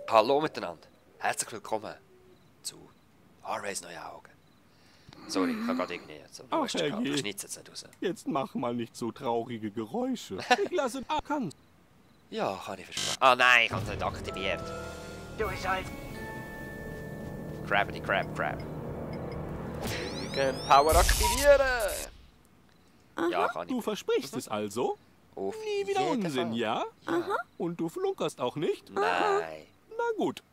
Hallo miteinander. Herzlich willkommen zu Harveys neue Augen. Sorry, ich habe gerade irgendwie so Ach, Lust gehabt. herrje. Ich schnitze jetzt nicht raus. Jetzt mach mal nicht so traurige Geräusche. Ich lasse kann. Ja, kann ich versprechen. Ah nein, ich habe es nicht aktiviert. Du sollst... Crabbity Crab Crab. Lügen Power aktivieren! Ja, kann Du ich. versprichst es also? Auf Nie wieder jeden Unsinn, Fall. ja? Und du flunkerst auch nicht? Nein. Na gut.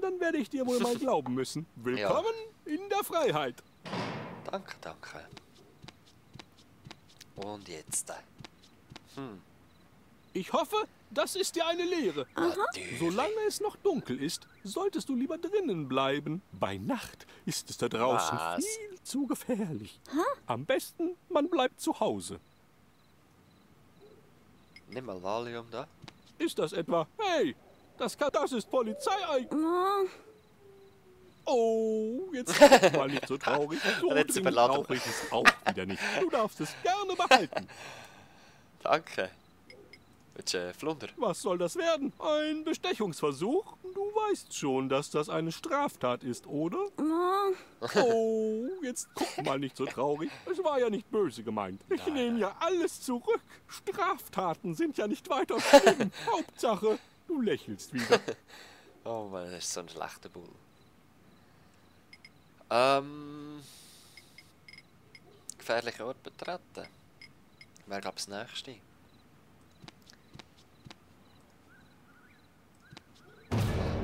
Dann werde ich dir wohl mal glauben müssen. Willkommen in der Freiheit. Danke, danke. Und jetzt? Ich hoffe, das ist dir eine Lehre. Natürlich. Solange es noch dunkel ist, solltest du lieber drinnen bleiben. Bei Nacht ist es da draußen Was? viel zu gefährlich. Am besten, man bleibt zu Hause. Nimm mal Valium da. Ist das etwa... Hey, das ist Polizei. Oh, jetzt ist mal nicht so traurig. So Jetzt dringend überladen. brauche ich es auch wieder nicht. Du darfst es gerne behalten. Danke. Willst du Flunder? Was soll das werden? Ein Bestechungsversuch? Du weißt schon, dass das eine Straftat ist, oder? Oh, jetzt guck mal nicht so traurig. Es war ja nicht böse gemeint. Ich nehme ja alles zurück. Straftaten sind ja nicht weiter schlimm. Hauptsache, du lächelst wieder. Oh Mann, das ist so ein schlechter Bull. Gefährliche Ort betreten. Wer gab das nächste?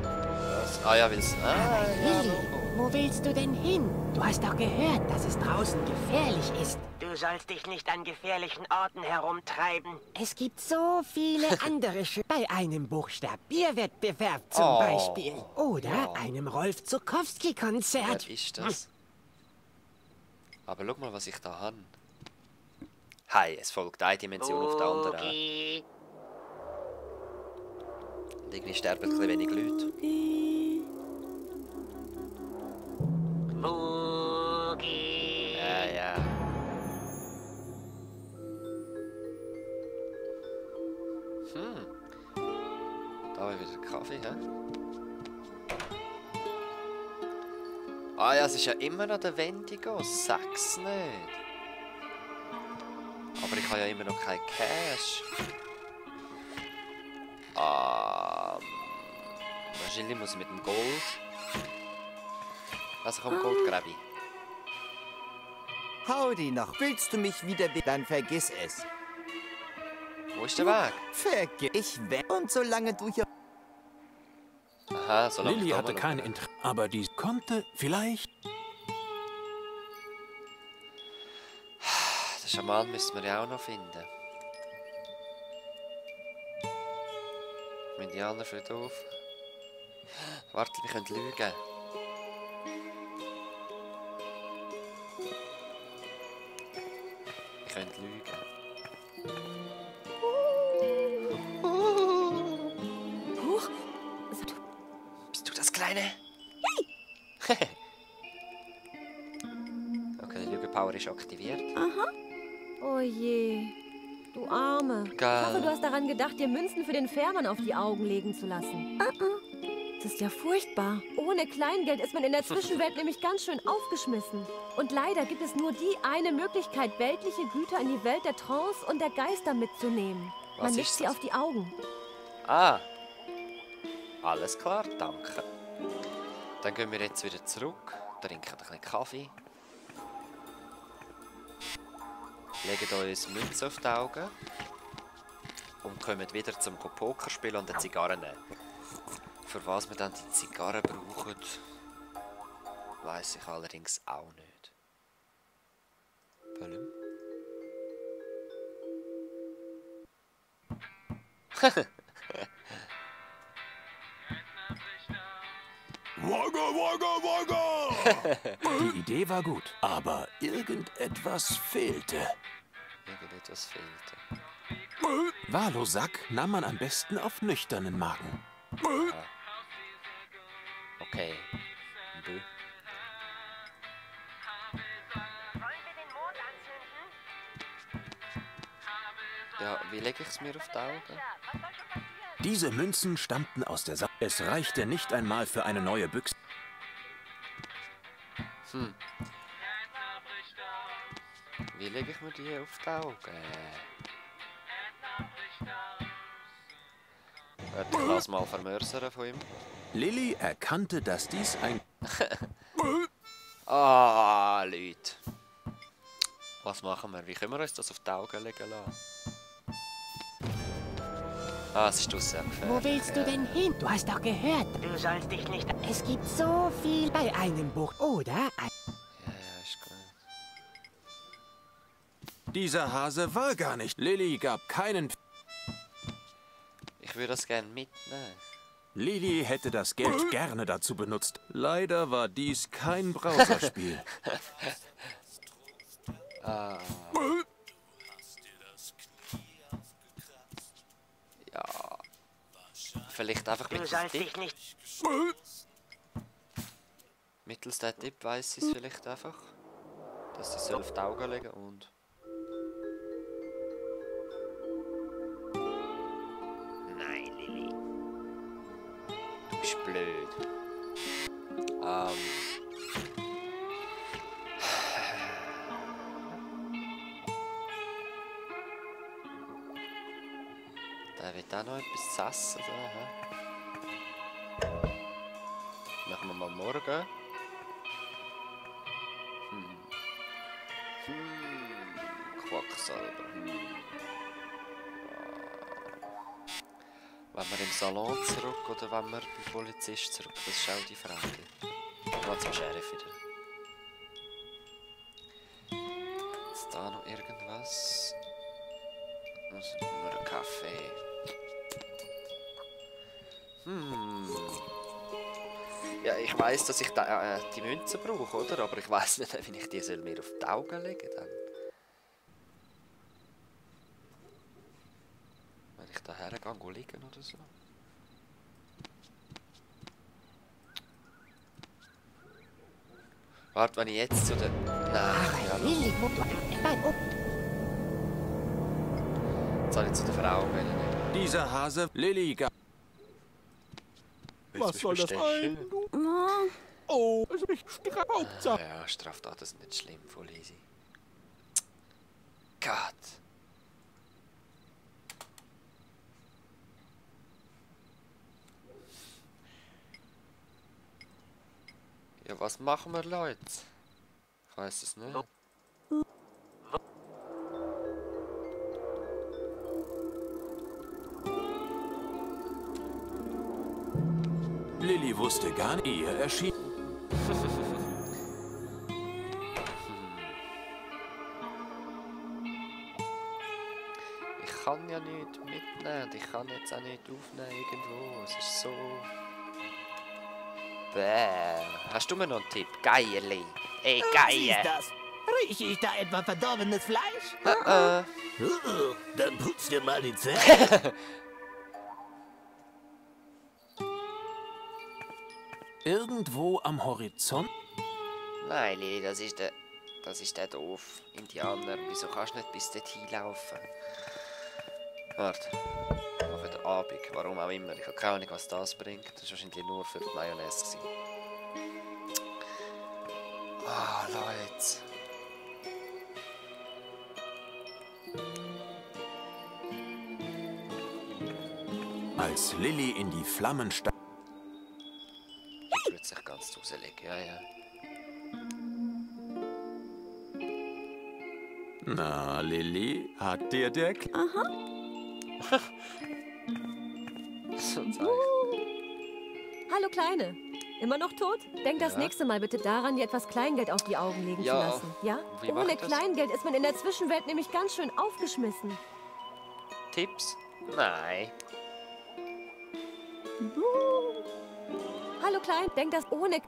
Was? Ah ja, will's. Ah, ja, Lilly, Logo. wo willst du denn hin? Du hast doch gehört, dass es draußen gefährlich ist. Du sollst dich nicht an gefährlichen Orten herumtreiben. Es gibt so viele andere bei einem Buchstabierwettbewerb zum Oh, Beispiel. Oder ja. einem Rolf Zukowski-Konzert. Wer ist das? Aber schau mal, was ich da habe. Hey, es folgt eine Dimension auf der anderen. Boogie. Und irgendwie sterben ein bisschen wenig Leute. Boogie. Ja, ja. Da habe ich wieder Kaffee, hä? Ah ja, es ist ja immer noch der Wendigo. Sag's nicht. Aber ich habe ja immer noch kein Cash. Wahrscheinlich muss ich mit dem Gold. Also komm, Gold grabe ich. Howdy noch. Willst du mich wieder, dann vergiss es. Wo ist der Weg? Vergiss ich weg. Und solange du hier... Aha, so lange Lilly hatte kein Interesse, aber dies konnte vielleicht... Den Schaman müssen wir ja auch noch finden. Im Indianerfriedhof. Warte, wir können lügen. Wir können lügen. Huch, Bist du das Kleine? Okay, die Lügenpower ist aktiviert. oh je. Du Arme. Ich hoffe, du hast daran gedacht, dir Münzen für den Fährmann auf die Augen legen zu lassen. Das ist ja furchtbar. Ohne Kleingeld ist man in der Zwischenwelt nämlich ganz schön aufgeschmissen. Und leider gibt es nur die eine Möglichkeit, weltliche Güter in die Welt der Trance und der Geister mitzunehmen. Was Man legt ist sie das? auf die Augen. Ah. Alles klar, danke. Dann gehen wir jetzt wieder zurück, trinken ein bisschen Kaffee. Legen uns Münzen auf die Augen. Und kommen wieder zum Poker spielen und eine Zigarre nehmen. Für was wir dann die Zigarre brauchen, weiss ich allerdings auch nicht. Ballum. Wagga, wagga, wagga! Die Idee war gut, aber irgendetwas fehlte. Irgendetwas fehlte. Valosack nahm man am besten auf nüchternen Magen. Okay. Bö. Wollen wir den Mond anzünden? Ja, Wie lege ich es mir auf die Augen? Diese Münzen stammten aus der Sache. Es reichte nicht einmal für eine neue Büchse. Wie lege ich mir die auf die Augen? Warte, ich lass mal vermörsern von ihm. Lilly erkannte, dass dies ein... Ah, Leute. Was machen wir? Wie können wir uns das auf die Augen legen lassen? Ah, es ist draussen gefährlich. Wo willst du denn hin? Du hast doch gehört. Du sollst dich nicht... Es gibt so viel bei einem Buch, oder? Ja, ist gut. Dieser Hase war gar nicht. Lilly gab keinen... Ich würde das gerne mitnehmen. Lilly hätte das Geld gerne dazu benutzt. Leider war dies kein Browserspiel. Ja. Vielleicht einfach Du mit dem sollst Tipp. dich nicht... Mittels der Tipp weiss sie es vielleicht einfach. Dass sie es auf die Augen legen und... Nein, Lilly. Du bist blöd. Der wird auch noch etwas zu essen. So, machen wir mal morgen. Quacksalber. Wenn wir im Salon zurück oder wenn wir beim Polizist zurück? Das ist auch die Frage. Oh, zum Sheriff wieder. Ist da noch irgendwas? Also nur ein Kaffee. Ja, ich weiss, dass ich die Münzen brauche, oder? Aber ich weiss nicht, wie ich die mir auf die Augen legen soll. Wenn ich da hergehe, liegen oder so. Warte, wenn ich jetzt zu der... Nein, ja, Lilly, jetzt soll ich zu der Frau gehen. Dieser Hase... Lilly gab... Was soll das sein, du? Oh, es ist nicht Hauptsache. Ja, Straftaten sind nicht schlimm, voll easy. Gott. Ja, was machen wir, Leute? Ich weiß es nicht. Lilly wusste gar nicht, ehe er erschien. Ich kann ja nicht mitnehmen und ich kann jetzt auch nicht aufnehmen irgendwo. Es ist so... Bäh. Hast du mir noch einen Tipp? Geierli. Ey, Was ist Geier. das? Rieche ich da etwa verdorbenes Fleisch? Dann putz dir mal die Zähne. Irgendwo am Horizont... Nein, Lili, das ist der doof Indianer. Wieso kannst du nicht bis dorthin laufen? Warte. Mal für den Abend. Warum auch immer. Ich habe keine Ahnung, was das bringt. Das war wahrscheinlich nur für die Mayonnaise. Ah, Leute. Als Lilly in die Flammen stand... Ich würde sich ganz gruselig, ja, ja. Na, Lilly, hat dir der... So ein Zeichen. Hallo Kleine. Immer noch tot? Denk das Ja. nächste Mal bitte daran, dir etwas Kleingeld auf die Augen legen Ja. zu lassen. Ja? Wie mache Ohne ich das? Kleingeld ist man in der Zwischenwelt nämlich ganz schön aufgeschmissen. Tipps? Nein. Hallo Klein, denk das ohne...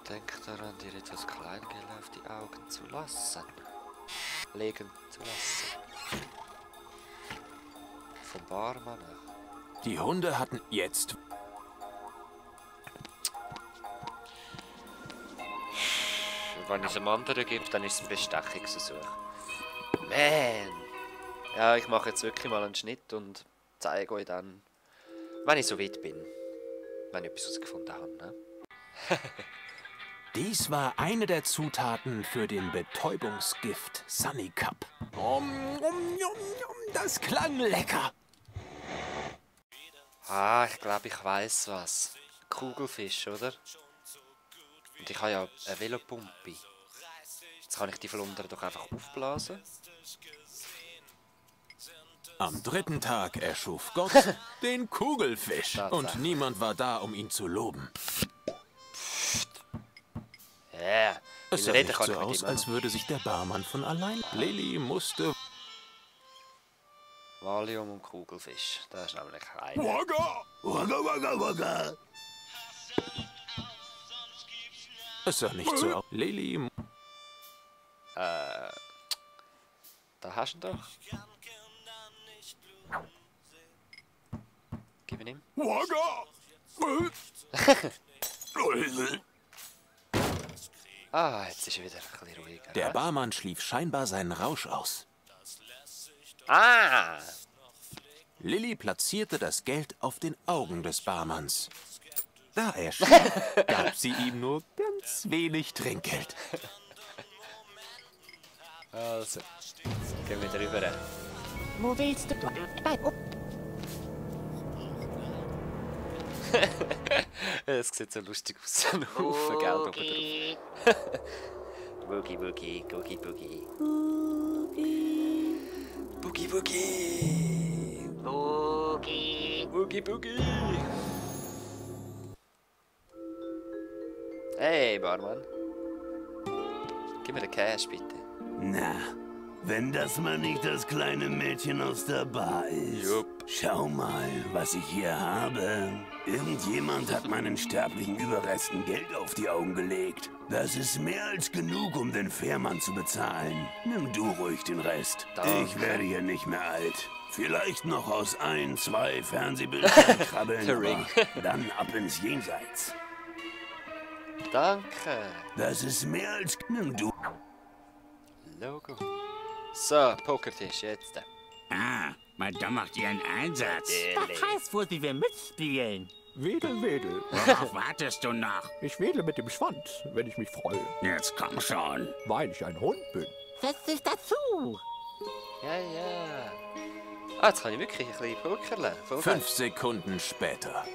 Denk daran, dir etwas Kleingeld auf die Augen zu lassen. Legen zu lassen. Vom Barmann. Die Hunde hatten jetzt... Wenn ich es einem anderen gebe, dann ist es ein Bestechungsversuch. Man! Ja, ich mache jetzt wirklich mal einen Schnitt und zeige euch dann, wenn ich so weit bin. Wenn ich etwas herausgefunden habe. Ne? Dies war eine der Zutaten für den Betäubungsgift Sunny Cup. Das klang lecker. Ah, ich glaube, ich weiß was. Kugelfisch, oder? Und ich habe ja eine Velopumpe. Jetzt kann ich die Flunder doch einfach aufblasen. Am 3. Tag erschuf Gott den Kugelfisch. Und niemand war da, um ihn zu loben. Ja, Es sah nicht so aus, als würde sich der Barmann von allein... Lilly musste... Valium und Kugelfisch. Das ist nämlich eine. Wagga! Wagga, wagga, wagga! Es sah nicht so aus. Lilly... Da hast du ihn doch. Gib ihn ihm. Wagga! Ah, jetzt ist er wieder ein bisschen ruhiger. Der Barmann schlief scheinbar seinen Rausch aus. Ah! Lilly platzierte das Geld auf den Augen des Barmanns. Da er schlief, gab sie ihm nur ganz wenig Trinkgeld. Also, gehen wir drüber. Wo willst du? Es sieht so lustig aus, so ein Haufen Geld oben drauf. Boogie, Boogie, Boogie, Boogie. Boogie, Boogie. Boogie. Boogie, Boogie. Hey, Barmann. Gib mir den Cash, bitte. Na, wenn das mal nicht das kleine Mädchen aus der Bar ist. Jupp. Schau mal, was ich hier habe. Irgendjemand hat meinen sterblichen Überresten Geld auf die Augen gelegt. Das ist mehr als genug, um den Fährmann zu bezahlen. Nimm du ruhig den Rest. Danke. Ich werde hier nicht mehr alt. Vielleicht noch aus 1, 2 Fernsehbildern krabbeln, Der Ring. aber dann ab ins Jenseits. Danke. Das ist mehr als... Nimm du... Logo. So, Pokertisch, jetzt. Ah, Madame macht ihren Einsatz. Das heißt wohl, wie wir mitspielen. Wedel, wedel. Worauf wartest du noch? Ich wedle mit dem Schwanz, wenn ich mich freue. Jetzt komm schon. Weil ich ein Hund bin. Setz dich dazu. Ja, ja. Ah, jetzt kann ich wirklich ein bisschen pokerle. 5 Sekunden später.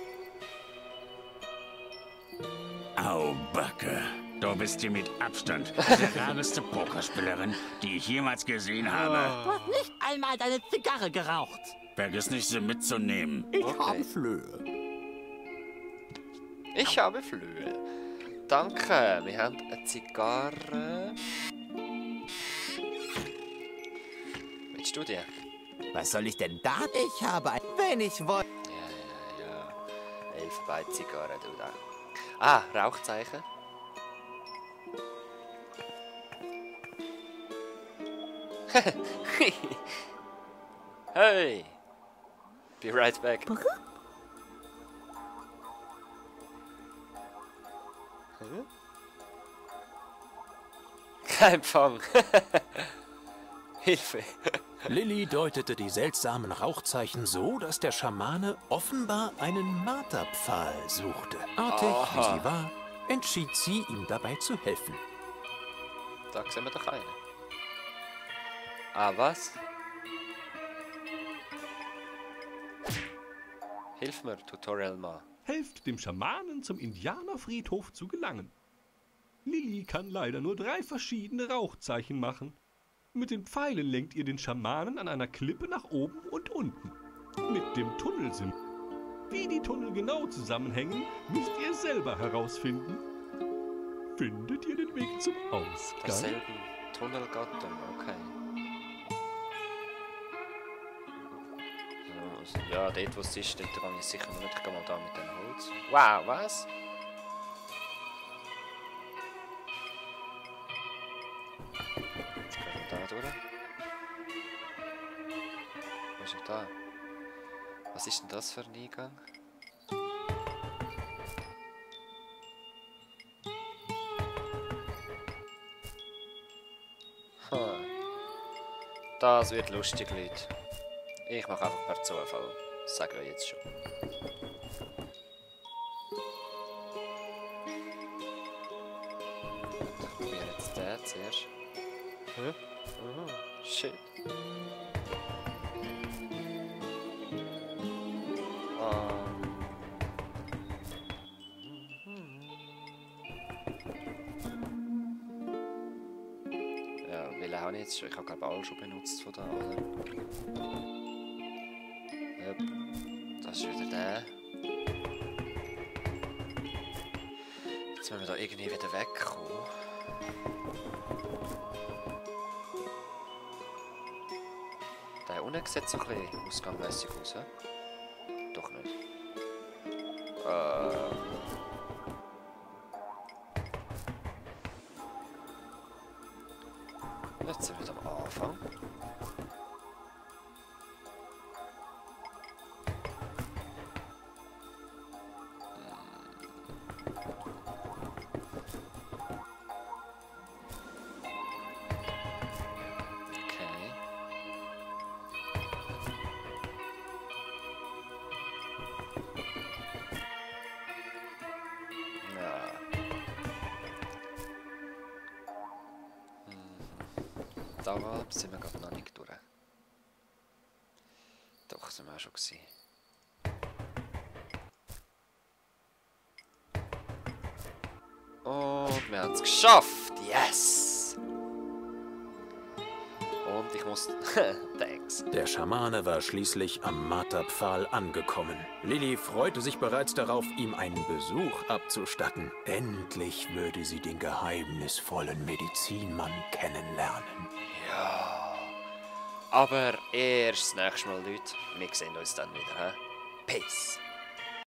Au, Backe. Du bist die mit Abstand miserabelste Pokerspielerin, die ich jemals gesehen habe. Du hast nicht einmal deine Zigarre geraucht. Vergiss nicht, sie mitzunehmen. Ich Okay. habe Flöhe. Ich habe Flöhe. Danke. Wir haben eine Zigarre. Willst du die? Was soll ich denn da? Ich habe ein... Wenn ich wollte... Ja. Elfenbein-Zigarre, du da. Ah, Rauchzeichen. Hey! Be right back. Hm? Kein Empfang. Hilfe. Lilly deutete die seltsamen Rauchzeichen so, dass der Schamane offenbar einen Marterpfahl suchte. Artig wie sie war, entschied sie, ihm dabei zu helfen. Da sehen wir doch einen. Ah, was? Hilf mir, Tutorial mal. Helft dem Schamanen zum Indianerfriedhof zu gelangen. Lilly kann leider nur 3 verschiedene Rauchzeichen machen. Mit den Pfeilen lenkt ihr den Schamanen an einer Klippe nach oben und unten. Mit dem Tunnelsymbol. Wie die Tunnel genau zusammenhängen, müsst ihr selber herausfinden. Findet ihr den Weg zum Ausgang? Derselben Tunnelgattung, okay. So, ja, dort wo es ist, dort kann ich sicher noch nicht. Ich gehe mal da mit dem Holz. Wow, was? Jetzt gehen wir da durch. Was ist denn da? Was ist denn das für ein Eingang? Das wird lustig, Leute. Ich mache einfach per Zufall. Das sage ich jetzt schon. Ich probiere jetzt den zuerst. Hä? Oh, shit. Ja, welchen habe ich jetzt schon? Ich habe glaube alle schon benutzt von da, oder? Yep. Das ist wieder der. Jetzt müssen wir da irgendwie wieder wegkommen. Der unten sieht so ein bisschen ausgangmässig aus, he? Doch nicht. Jetzt sind wir wieder am Anfang. Da sind wir gerade noch nicht durch. Doch, sind wir auch schon gewesen. Und wir haben es geschafft! Yes! Und ich muss... Thanks. Der Schamane war schließlich am Marterpfahl angekommen. Lilly freute sich bereits darauf, ihm einen Besuch abzustatten. Endlich würde sie den geheimnisvollen Medizinmann kennenlernen. Ja. Aber erst das nächste Mal, Leute. Wir sehen uns dann wieder. He? Peace.